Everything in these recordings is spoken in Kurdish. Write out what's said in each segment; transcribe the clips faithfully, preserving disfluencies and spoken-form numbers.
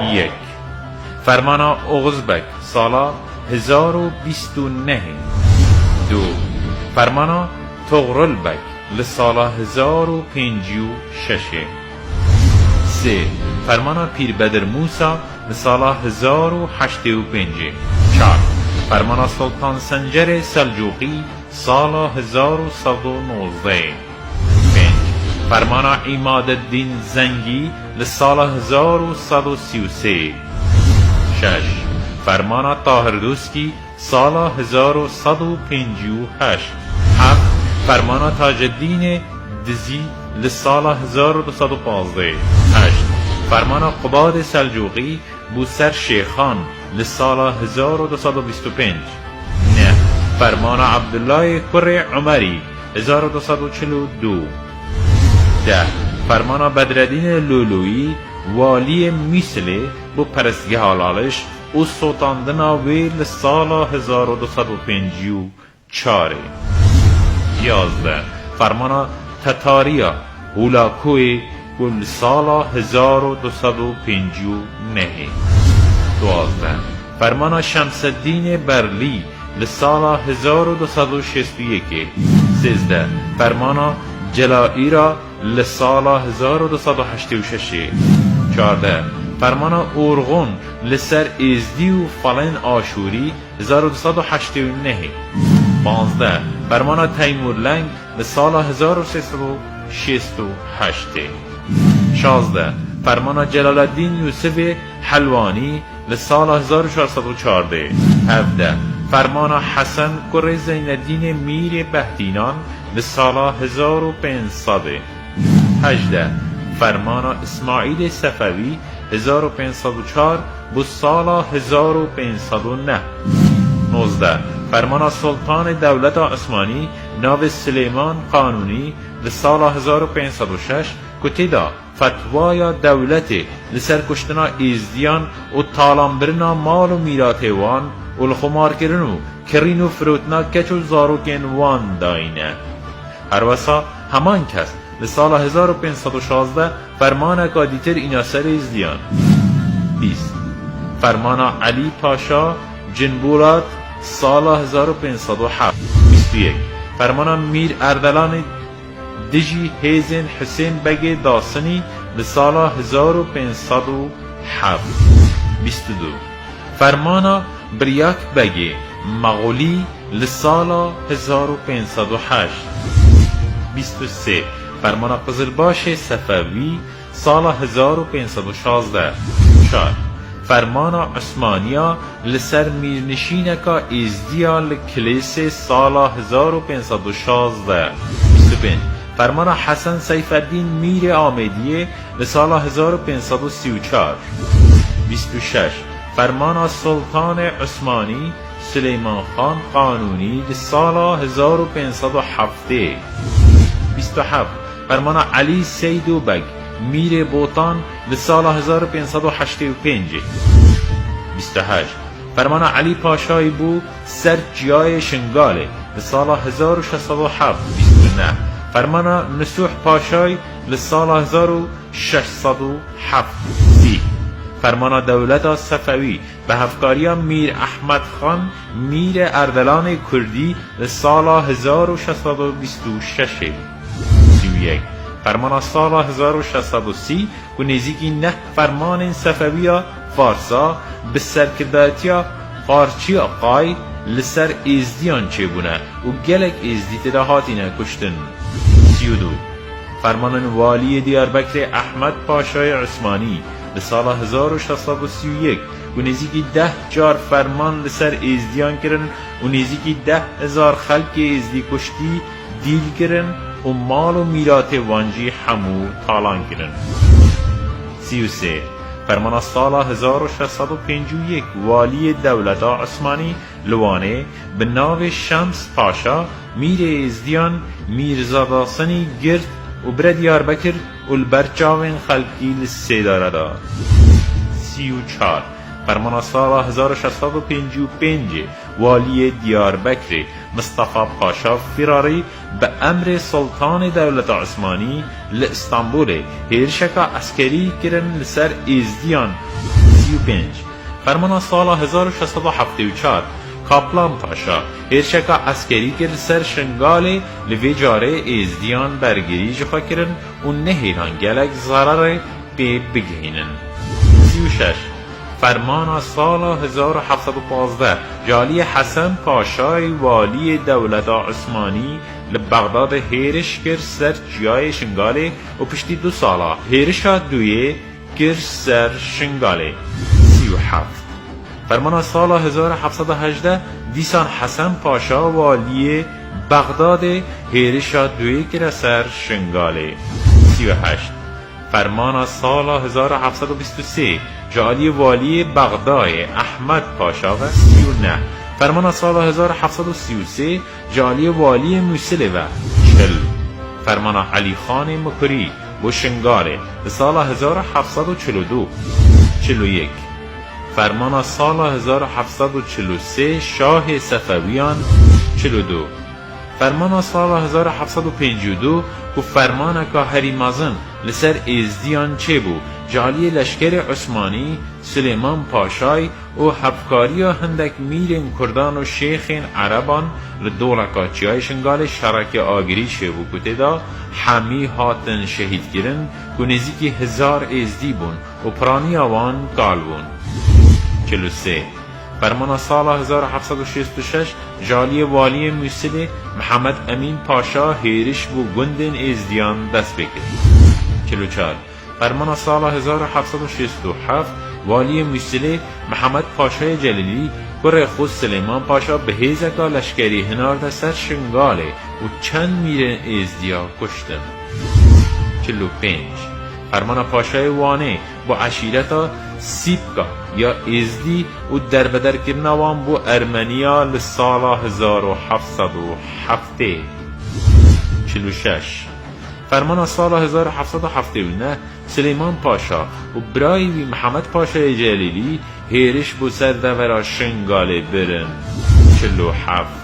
Yek. Fermana Oxuz Beg, sala hezar û bîst û nehê. Du. Fermana Toxrul Beg, li sala hezar û pêncî û şeşê. Sê. Fermana Pîr Bedir Mûsa, li sala hezar û heştê û pêncê. Çar. Fermana Sultan Sencerê Selcûqî, sala hezar û sed û nozdehê. Pênc. Fermana Îmadeddîn Zengî, li sala hezar û sed û sî û sê. Şeş. Fermana Tahir Doskî, sala hezar û sed û pêncî û heşt. Heft. Fermana Taceddînê Dizî, li sala hezar û du sed û pazdehê. Heşt. Fermana Qubadê Selcûqî, bû ser Şêxan, li sala hezar û du sed û bîst û pênc. Neh. Fermana Ebdullayê kurê Umerî, hezar û du sed û çil û du. Deh. Fermana Bedredînê Lûlûyî, waliyê Mûsilê, bû perestgeha Laliş û sotandina wê li sala hezar û du sed û pêncî û çarê. Yazdeh. Fermana Tetariya Hûlakoyê ku li sala hezar û du sed û pêncî û nehê. Duwazdeh. Fermana Şemseddînê Berlî, li sala hezar û du sed û şêst û yekê. Sêzdeh. Fermana Celaîra, li sala hezar û du sed û heştê û şeşê. Çardeh. Fermana Urxûn, li ser Êzdî û Felên Aşûrî, hezar û du sed û heştê û nehê. Panzdeh. Fermana Teymûrleng, li sala hezar û sê sed û şêst û heştê. Şazdeh. Fermana Celaleddîn Yûsifê Helwanî, li sala hezar û çar sed û çardê. Hevdeh. Fermana Hesen kurê Zeyneddînê Mîrê Behdînan, li sala hezar û pênc sedê. Hejdeh. Fermana Îsmaîlê Sefewî, hezar û pênc sed û çar, bû sala hezar û pênc sed û neh. Nozdeh. Fermana Sultanê Dewleta Osmanî, navê Silêman Qanûnî, li sala hezar û pênc sed û şeş, ku tê de fetwaya dewletê li ser kuştina Êzdiyan û talanbirina mal û mîratê wan û li xumarkirin û kirîn û firotina keç û zarokên wan dayîne. Herwesa heman kes li sala hezar û pênc sed û şazdeh fermaneka dîtir îna ser Êzdiyan. Bîst. Fermana Elî Paşa Cinbûlat, sala hezar û pênc sed û heft. Bîst û yek. Fermana Mîr Erdelanê dijî hêzên Hisên Begê Dasinî, li sala hezar û pênc sed û heft. Bîst û du. Fermana Biryak Begê Mexûlî, li sala hezar û pênc sed û heşt. Bîst û sê. Fermana Qizilbaşê Sefewî, sala hezar û pênc sed û şazdeh. Çar. Fermana Osmaniya li ser mîrnişîneka Êzdiya li Kilêsê, sala hezar û pênc sed û şazdeh. Bîst û pênc. Fermana Hesen Seyfeddîn Mîrê Amêdiyê, li sala hezar û pênc sed û sî û çar. Bîst û şeş. Fermana Sultanê Osmanî Silêman Xan Qanûnî, li sala hezar û pênc sed û heftê. Bîst û heft. Fermana Elî Seydo Beg Mîrê Botan, li sala hezar û pênc sed û heştê û pêncê. Bîst û heşt. Fermana Elî Paşayî bû ser Çiyayê Şingalê, li sala hezar û şeş sed û heft. Bîst û neh. Fermana Nisuh Paşayî, li sala hezar û şeş sed û heft. Sî. Fermana Dewleta Sefewî, bi hevkariya Mîr Ehmed Xan, Mîrê Erdelanê Kurdî, li sala hezar û şeş sed û bîst û şeşê. Sî û yek. Fermana sala hezar û şeş sed û sî, ku nêzîkî neh fermanên Sefewiya Farsa bi serkirdatiya Qarçiya Qay li ser Êzdiyan çêbûne û gelek Êzdî tê de hatine kuştin. Sî û du. Fermanên Waliyê Diyarbekirê Ehmed Paşayê Osmanî, li sala hezar û şeş sed û sî û yek, ku nêzîkî deh car ferman li ser Êzdiyan kirin û nêzîkî deh hezar xelkê Êzdî kuştî, dîl kirin û mal û mîratê wan jî hemû talan kirin. Sî û sê. Fermana sala hezar û şeş sed û pêncî û yek, Waliyê Dewleta Osmanî li Wanê bi navê Şems Paşa, Mîrê Êzdiyan, Mîrza Dasinî girt û bire Diyarbekir û li ber çavên xelkî li sêdara da. Sî û çar. Fermana sala hezar û şeş sed û pêncî û pêncê, Waliyê Diyarbekirê Mistefa Paşa Firarî bi emrê Sultanê Dewleta Osmanî li Îstanbulê hêrişeka eskerî kirin li ser Êzdiyan, Sî û pênc. Fermana sala hezar û şeş sed û heftê û çar, Kaplan Paşa hêrişeka eskerî kir li ser Şingalê, li vê carê Êzdiyan bergirî ji xwe kirin û nehêlan gelek zererê pê bigihînin. Sî û şeş. Fermana sala hezar û heft sed û pazdeh, ji aliyê Hesen Paşayê waliyê dewleta Osmanî li Bexdadê hêriş kir ser çiyayê Şingalê û piştî du sala hêrişa duyê kir ser Şingalê. Sî û heft. Fermana sala hezar û heft sed û hejdeh, dîsan Hesen Paşa waliyê Bexdadê hêrişa duyê kire ser Şingalê. Sî û heşt. Fermana sala hezar û heft sed û bîst û sê, ji aliyê waliyê Bexdayê Ehmed Paşa ve. Sî û neh. Fermana sala hezar û heft sed û sî û sê, ji aliyê waliyê Mûsilê ve. Çil. Fermana Elî Xanê Mikurî bo Şingalê li sala hezar û heft sed û çil û du. Çil û yek. Fermana sala hezar û heft sed û çil û sê Şahê Sefewiyan. Çil û du. Fermana sala hezar û heft sed û pêncî û du, ku fermaneka herî mezin li ser Êzdiyan çêbû, ji aliyê leşkerê Osmanî, Silêman Paşay û hevkariya hindek mîrên kurdan û şêxên ereban li doleka çiyayê Şingalê şerekê agirî çêbû, ku tê de hemî hatin şehîdkirin, ku nêzîkî hezar Êzdî bûn û piraniya wan kal bûn. Çil û sê. Fermana sala hezar û heft sed û şêst û şeş, ji aliyê waliyê Mûsilê Mihemed Emîn Paşa hêriş bo gundên Êzdiyan dest pê kir. Çil û çar. Fermana sala hezar û heft sed û şêst û heft, waliyê Mûsilê Mihemed Paşayê Celîlî, kurê xwe Silêman Paşa bi hêzeka leşkerî hinarde ser Şingalê û çend mîrên Êzdiya kuştin. Çil û pênc. Fermana Paşayê Wanê bo eşîreta Sîpka ya Êzdî û derbederkirina wan bo Ermeniya li sala hezar û heft sed û heftê. Çil û şeş. Fermana sala hezar û heft sed û heftê û neh, Silêman Paşa û birayê wî Mihemed Paşayê Celîlî hêriş bo ser devera Şingalê birin. Çil û heft.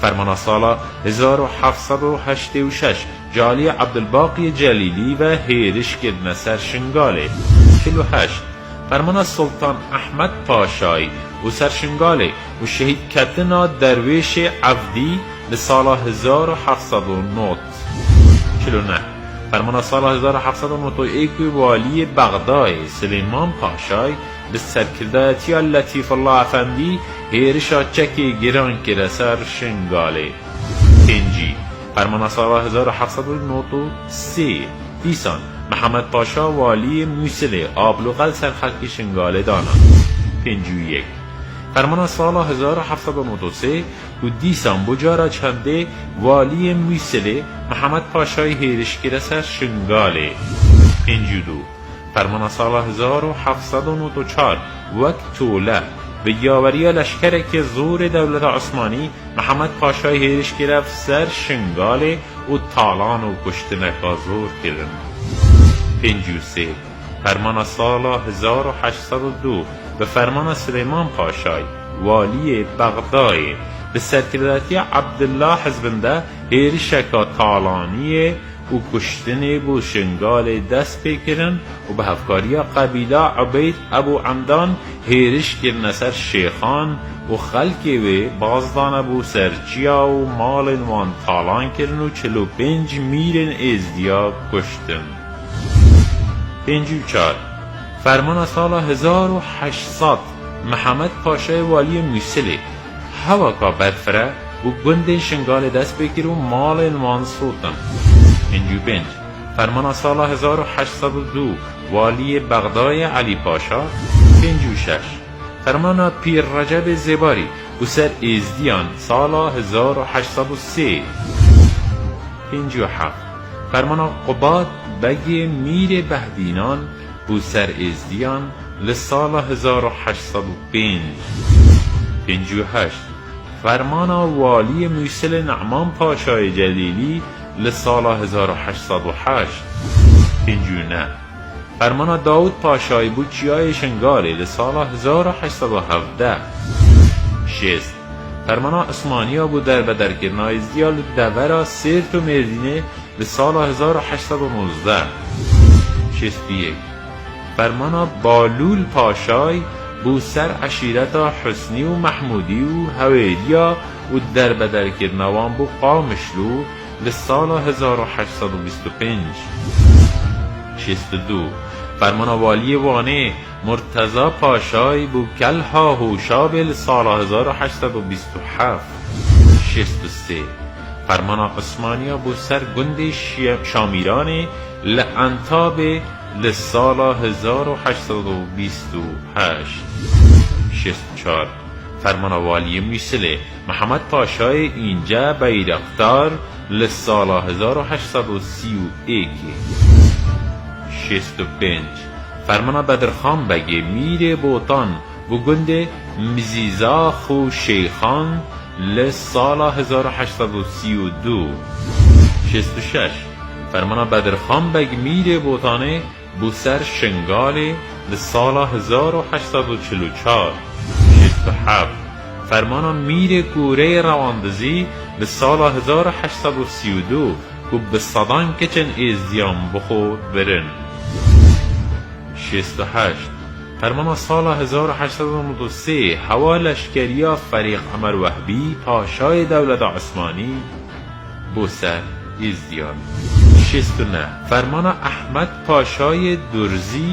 Fermana sala hezar û heft sed û heştê û şeş, ji aliyê Ebdulbaqiyê Celîlî ve hêriş kirine ser Şingalê. Çil û heşt. Fermana Sultan Ehmed Paşayî bo ser Şingalê û şehîdketina Derwêşê Evdî li sala hezar û heft sed û nod. Çil û neh. Fermana sala hezar û heft sed û nod û yek, waliyê Bexdayê Silêman Paşayî bi serkirdayetiya Letîfullah Efendî hêrişa çekê giran kire ser Şingalê. Pêncî. Fermana sala hezar û heft sed û nod û sê, dîsan Mihemed Paşa waliyê Mûsilê ablûqe li ser xelkê Şingalê dana. Pêncî û yek. Fermana sala hezar û heft sed û nod û sê, ku dîsan bo cara çendê waliyê Mûsilê Mihemed Paşayî hêriş kire ser Şingalê. Pêncî û du. Fermana sala hezar û heft sed û nod û çar, wek tole, bi yaweriya leşkerekê zorê dewleta Osmanî, Mihemed Paşayî hêriş kire ser Şingalê û talan û kuştineka zor kirin. Pêncî û sê. Fermana sala hezar û heşt sed û du, bi fermana Silêman Paşayî, waliyê Bexdayê, bi serkirdatiya Ebdullah Hizbinde hêrişeka talaniyê û kuştinê bo Şingalê dest pê kirin û bi hevkariya qebîla Ubeyd Ebû Emdan hêriş kirine ser şêxan û xelkê wê baz dane bo ser çiya û malên wan talan kirin û çil û pênc mîrên Êzdiya kuştin. Pêncî û çar. Fermana sala hezar û heşt sed, Mihemed Paşayê waliyê Mûsilê, hewaka berfireh bo gundên Şingalê dest pê kir û malên wan sotin. Pêncî û pênc. Fermana sala hezar û heşt sed û du, waliyê Bexdayê Elî Paşa. Pêncî û şeş. Fermana Pîr Recebê Zêbarî bo ser Êzdiyan sala hezar û heşt sed û sê. Pêncî û heft. Fermana Qubat Begê Mîrê Behdînan bo ser Êzdiyan li sala hezar û heşt sed û pênc. Pêncî û heşt. Fermana waliyê Mûsilê Ne'man Paşayê Celîlî li sala hezar û heşt sed û heşt. Pêncî û neh. Fermana Dawûd Paşayî bo çiyayê Şingalê li sala hezar û heşt sed û hevdeh. Şêst. Fermana Osmaniya bo derbederkirina Êzdiya li devera Sêrt û Mêrdînê li sala hezar û heşt sed û nozdeh. Şêst û yek. Fermana Balûl Paşay bû ser eşîreta Husnî û Mehmûdî û Hewêriya û derbederkirina wan bû Qamişlû li sala hezar û heşt sed û bîst û pênc. Şêst û du. Fermana Waliyê Wanê Murteza Paşay bû Kelha Hûşabê li sala hezar û heşt sed û bîst û heft. Şêst û sê. Fermana Osmaniya bû ser gundê Şi-, Şamîranê li Entabê li sala hezar û heşt sed û bîst û heşt. Şêst û çar. Fermana Waliyê Mûsilê Mihemed Paşayê Înce Beyraqdar li sala hezar û heşt sed û sî û êkê. Şêst û pênc. Fermana Bedirxan Begê Mîrê Botan bû gundê Mizîzax û Şeyxan li sala hezar û heşt sed û sî û du. Şêst û şeş. Fermana Bedirxan Beg Mîrê Botanê bû ser Şingalê li sala hezar û heşt sed û çil û çar. Şêst û heft. Fermana Mîrê Kûreyê Rewandizî li sala hezar û heşt sed û sî û du ku bi sedan keçên êzdiyan bi xwe birin. Şêst û heşt. Fermana sala hezar û heşt sed û nod û sê hewa leşkeriya Ferîq Emer Wehbî, Paşayê Dewleta Osmanî, bû ser Êzdiyan. Şêst û neh. Fermana Ehmed Paşayê Durzî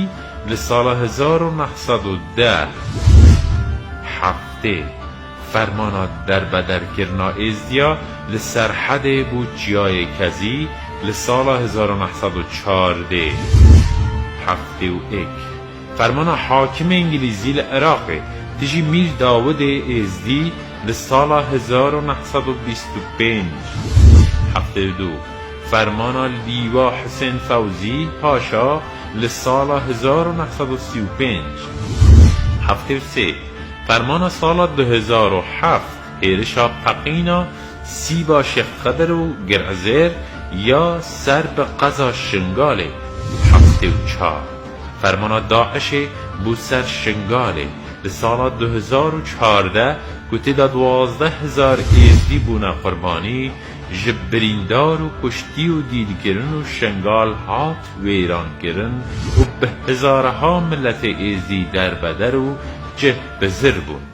li sala hezar û neh sed û deh. Heftê. Fermana derbederkirina Êzdiya li Serhedê bû Çiyayê Kezî li sala hezar û neh sed û çardeh. Heftê û êk. Fermana hakimê Îngilîzî li Iraqê dijî Mîr Dawidê Êzdî li sala hezar û neh sed û bîst û pênc. Heftê û du. Fermana Lîwa Hisên Fewzî Paşa li sala hezar û neh sed û sî û pênc. Heftê û sê. Fermana sala du hezar û heft hêrişa Peqîna Sîba Şêx Xedir û Girezêr ya ser bi qeza Şingalê. Heftê û çar. Fermana DAIŞê bû ser Şingalê li sala du hezar û çardeh ku tê de duwazdeh hezar Êzdî bûne qurbanî, ji birîndar û kuştî û dîlkirin û Şingal hat wêrankirin û bi hezaraha miletê Êzdî derbeder û cih bi zir bûn.